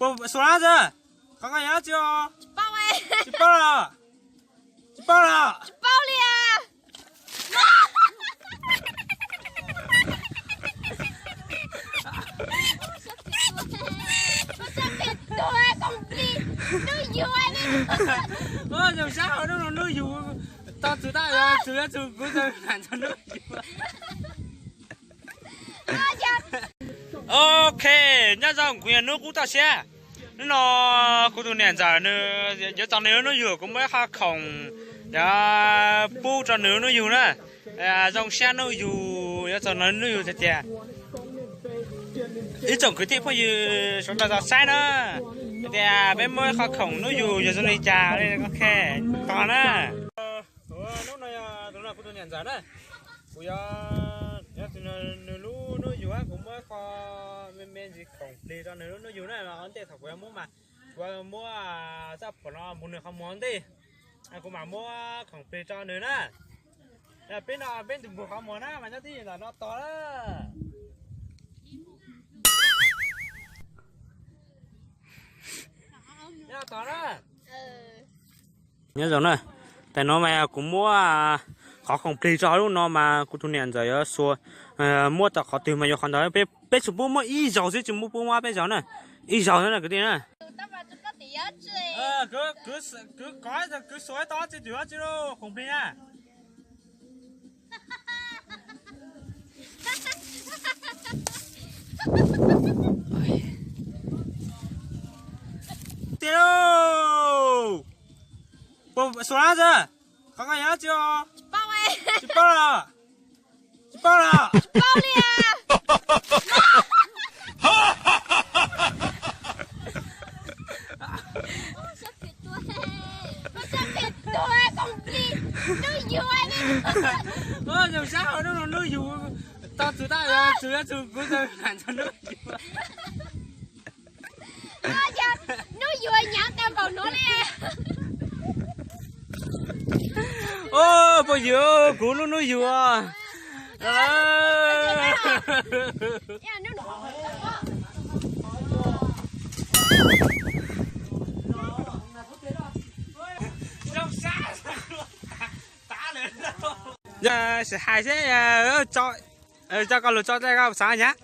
Puas xuav lab tsi? Qhov ko yog dab tsi os? Tsis paub los? Tsis paub los? Zoo sab hauv hnub no hnub yug, tau txug tab yog txug yuav txug kuv tau lam ntxog hnub yug. Ok, nyob zoo kuv yog Hnub Qub Toj Siab. Hnub no kuv tus niam ntxawm nws yuav txog nws lub hnub yug, kuv muab ib qho khoom yuav pub rau nws lub hnub yug na. Zoo siab hnub yug yuav txog nws lub hnub yug tiag tiag. Ib tsoom kwv tij phooj ywg sawv daws tau saib na, tias peb muab ib qho khoom hnub yug yog zoo li cas. Ok, tos na. Hnub no yog tus no kuv tus niam ntxawm na, kuv yuav, yog nws lub hnub yug kuv muab ib qho me me ntsis khoom plig rau nws lub hnub yug na. Ua ntej thaum kuv yuav muab mas kuv muab txoj phuam no mus nws qhov muag ua ntej, kuv mam muab khoom plig rau nws na. Peb no peb ntu mus qhov muag na mas nyob tib ntawm no tos na. Nyob zoo na, tam no mas kuv muab qhov khoom plig rau hauv lub no mas kuv tus niam ntxawm yuav xuas, muab tau qhov twg mas yuav qhov ntawd. Peb tsuas pub muab ib zaug xwb, tsis muab pub muab peb zaug na, ib zaug xwb na kwv tij na. Kwv, kwv xuas tau tsis twm tsis lub khoom plig na. Tiag lauj, puas xuav lab tsi? Qhov ko yog dab tsi os? Tsis paub los? Tsis paub los? Zoo sab hauv hnub no hnub yug, tau txug tab yog txug yuav txug kuv tau lam ntxog hnub yug. Hnub yug nyav tau npaum nuav li. Puas yug kuv lub hnub yug? Sim hais seb, coj koj lug tso tej koj xaav nyav.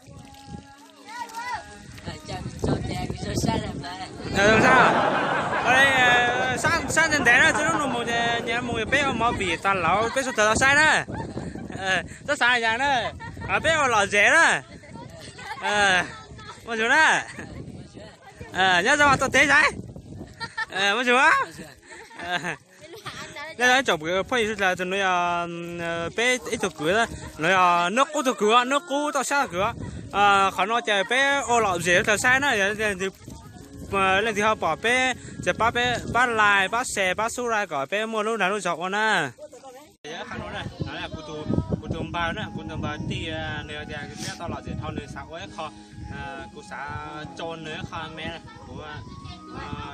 Sab ntev ntev na, txhua lub nus mus ces nyias mus peb ua movie tas lauv peb sawv daws tau saib na. Txhob xav yas na, peb ua lom zem na. Ua tsuag na, nyob zoo tuaj teb saib. Ua tsuag. Nyob zoo ib tsoom phooj ywg sawv daws, tus nuav yog peb ib tug kwv, nuav yog Nub Qub tug kwv, Nub Qub Toj Siab tug kwv. Qhov no ces peb ua lom zem sawv daws saib na, yog leej twg ho pom peb ces pab, pab like, pab share, pab subscribe kom peb muaj lub dag lub zog ua na. Kuv tus npawg na, kuv tus npawg tij, nws tias peb tau lom zem dhau nws xav ua ib qho, kuv xav tso nws ib qho me, kuv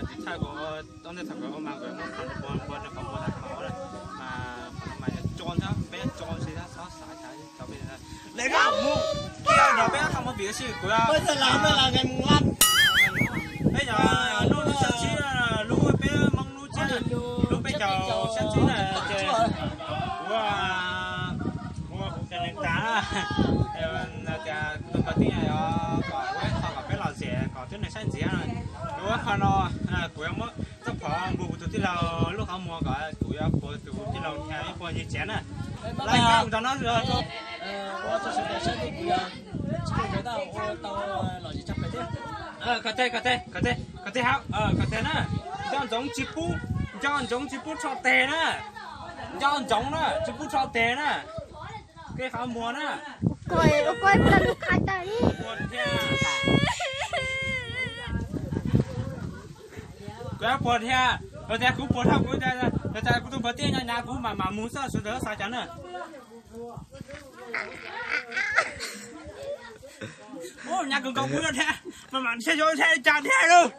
tsis txhawj kuv tau ntej thaum kuv ua mas kuv muab qhov npua npua nws qhov muag tag qhov na, mas qhov no mas yog tso ntag, peb tso tsis txhob xav xav tso peb. Lawv koj mus kiag nrog peb qhov movie si kuv, peb yog lub xya tsib, lub peb Hmoob lub tsiab, lub peb caug xya tsib na ces kuv ua kuv cov neeg tas na, tias kuv tus npawg tij yog kom ua ib qho kom peb lom zem kom tib neeg saib ntxiv na. Kuv ua qhov no, kuv yuav muab txoj phom npuag kuv tus tij laug lub qhov muag kom kuv yuav puag tus tij laug dhia ib puag nyuag tsev na. Lawv koj mus tau no. Koj teg, koj teg, koj teg, koj teg hab, koj teg na. Nco ntsoov tsis pub, nco ntsoov tsis pub tsho teg na. Nco ntsoov na, tsis pub tsho teg na. Koj qhov muag na. Kuv puag dhia, tias kuv puag dhau kuv, tias kuv tus npawg tij nyav nyav kuv mam mam mus xwb, sawv daws xav cas na. Nyav kawg nkaus kuv dhia, mam mam dhia, dhia cas dhia lawm.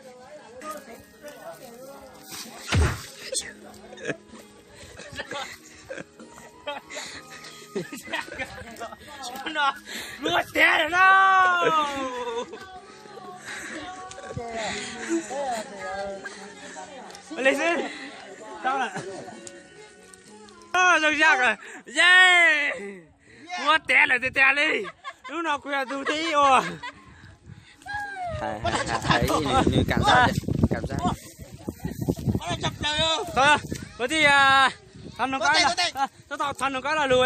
Lub tiag lawm na. Li xwb. Zoo zaj, ye, muab tiav lawm tiag tiag li. Lub no kuv yog tus thib ib uas, nws kam, kam, kuv thiaj, thov nug koj, thov nug koj lo lus,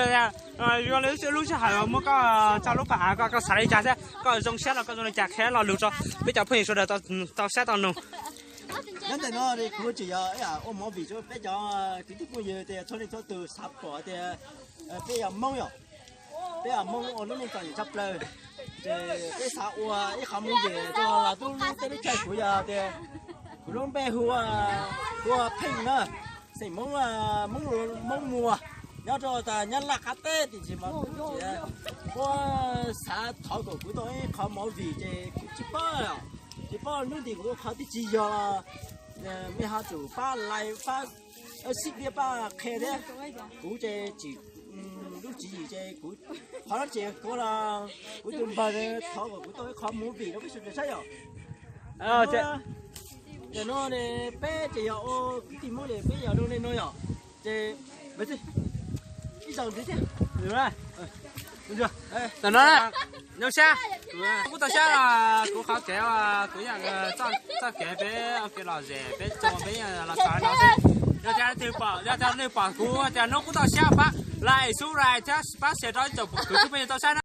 yog lub sij hawm muab koj tso lub pam av, koj xav li cas thiab koj zoo siab los koj zoo li cas qhia lo lus rau peb cov phooj ywg sawv daws tau saib tau nug. Nyob ntawm no kuv tseem yog ua movie rau peb cov kwv tij phooj ywg tias txhua leej txhua tus xav pom tias peb yog Hmoob yom, peb yog Hmoob ua lub neej txom nyem tshaj plaws, ces peb xav ua ib qhov movie rau los tub lub teb lub chaw. Kuv yog tias kuv lub npe hu ua Pheej na, xeem Hmoob, Hmoob Muas, nyob rau tas Nyab Laj qab teb tim tsis mas kuv xav thov kom kuv tau ib qhov movie ces kuv tsis paub, tsis paub hnub tim kuv ua qhov twg tsis yog los mej ho tsum pab like pab sib diab pab qhia thiab. Kuv ces tsis, lub tswv yim ces kuv qhov no ces kuv los kuv tus npawg thov kom kuv tau ib qhov movie rau peb sawv daws saib yom. Ntawm no peb ces yog ua kwv tij Hmoob ces peb yog zoo li no yom. Ces ib zaug ntxiv thiab. Ntawm no, zoo siab, kuv tau saib kuv qhov kev, kuv yam txoj kev peb ua kev lom zem peb tso peb los txog no xwb. Yog tias leej twg pom, yog tias leej twg pom kuv tias no kuj tau saib pab like, subscribe thiab pab share rau ib tsoom kwv tij phooj ywg tau saib na.